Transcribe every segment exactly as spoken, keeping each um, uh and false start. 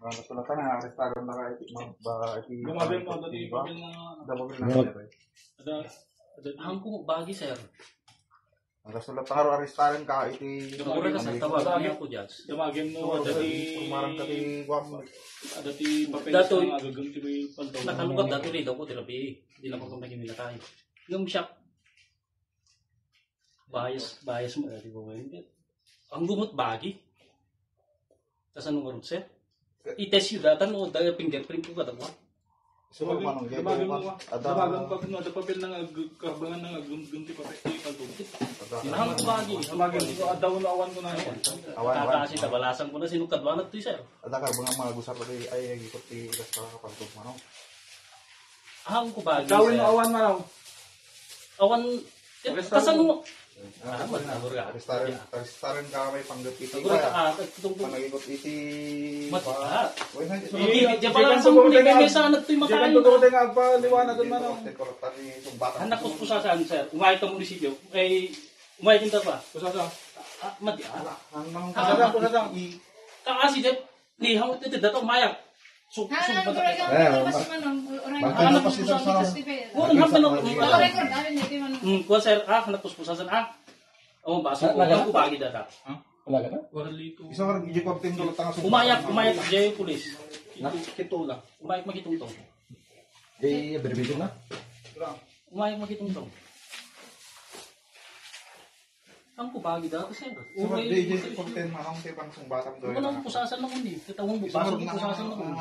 Ang kasulatan nga, arestado na ka iti, ma-, ba, iti, Gumagay mo, dati, diba? Papel na, ano. Damo na Gumag- na, Ada, ada, Hangko bagi, sir. Ang kasulatan nga, arestado ka iti, Gumagay ka sa ano, tawag, Gumagay. Niya ko, Judge. Gumagay mo, So, dati, kumarang ka ti, Guam. Dati, papel Datoy. Sa agagam ti may paltaw. Nakalugat, datoy, daw ko, tirapi. Di na ko kami minatay. Yung shop, Bias, bias mo, di ba, Wayne? Ang gumot bagi. Kasano nga rod, sir? I-test yu datan o dahil fingerprint ko kada kuwan. So, Gumagay, manong gumagay mo, gumagay. Ada, Gumagay mo, pag, ano, ada papel nga ag-, kabangan nga ag-, gunti papel, ipaltog. Ada. Ang bagi, ang bagi. Gumagay mo, ada, wala, awan ko na yan. Awan, awan. Kasi tabalasan ko na, sino kadwanat to, sir? Ada ka, mga, mga gusar lagi, ay, ay, ikot ti, ilas ka kapaltog, manong. Ang ko bagi, Gawin sir. Awan, manong. Awan, eh, Arestado. Kasano mo? Ah, Ah, man, agor ka. Arestaren, arestaren ka may panggap iti Agor ka, kaya. Ah, itong Panagikot iti Mati-, pa. Ah. Uy, na, Hindi, isunod. Diyan pala Diyan ang ko sampung tayo ibigay nga, sa anak to yung diyan makain. Ko tayo nga agpaliwanag doon, manong. Diyan ko tayo sumbatan. Anak ko sa saan, sir? Umay ka munisipyo. Eh, umay ka pa. Kusasa. Ah, mati, ah. Ang, ang, Kusasa, kusasa. I- Kaasi, Jeff. Ni, hawit iti data, umayak. Su-, Ah, su-, ang gurang Eh, mas ma-, manong, orang Bakit Ano na po kasi sa sa Festival. Kuwan, hapin ang, Sa ang, Record, amin, ito, manong. Hmm, kuwan, sir, ah, napuspusasan, ah. Oh, baso Ah, ko, laga? Ang kubagi data. Wala ka na? Warlito. Isa ka rin, di ko pagpindulot ang Umayak, umayak, Jay Police. Na? Kito lang. Umayak makitungtong. Eh, abbreviation na? Umayak makitungtong. Ang kubagi dati, sir. Sa Uray, mga D J sir. Content, manong, sa ibang sumbatan doon. Wala akong pusasan na kundi. Kita mong Isang bukas, marunong pusasan na kundi.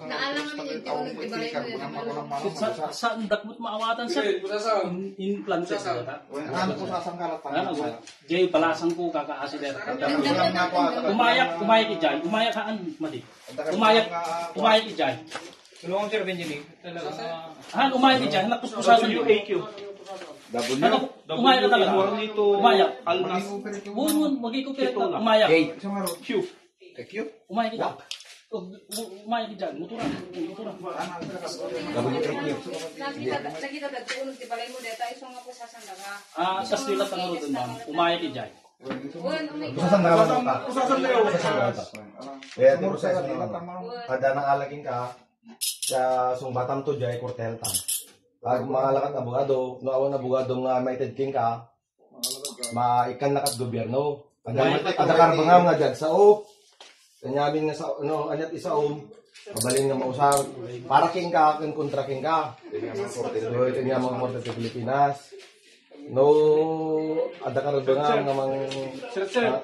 Naalam namin yung tiunog, di ba, yung Sa, sa, sa, ang dakot maawatan, sir. Sir, pusasan. In, in plan, sir. Pusasan. Wala, ano, pusasan ka lang, Ano, pangalaman. Jay, balasan ko, kakaasi, sir. Ang dakot na Umayak, umayak, Jay. Umayak, haan, madi. Ang dakot Umayak, na, ah, umayak, Jay. Tulungan, Sir Benjamin. Talaga. Han, umayak, Jay. Napuspusasan W A Q. W. Ano, umayak ka talaga. Juanito Umayak. Almas. Uy, uy, mag-ikot ka Ito lang. Umayak. Hey. Q. Thank you. Umayak ka. U-, u-, umayak ka dyan. Motoran. Motoran. W A Q. Nakita, nakita, dati unod ti balay mo, deta, iso nga pusasan na ka. Ah, sa Iso nga sila tanong pusasan doon, ma'am. Na ka. Umayak ka dyan. Uy, umayak ka. Pusasan na ka, ma'am. Pusasan na yun. Pusasan na ka. Kaya, di ko sa iso na, ma'am. Uy. Kada nang alagin ka, sa sungbatam to, jay kortel tam. Pag mga lakat abogado, no, awan abogado nga maited king ka, maikkan na kat gobyerno. Ada, ada karbangam nga jag sao. Kanyamin nga sa, no, anyat isao, mabalin nga mausar. Para king ka, ken kontra king ka. Ito nga mga korte sa Pilipinas. No, ada karbangam nga mang, Sir, sir. Ah,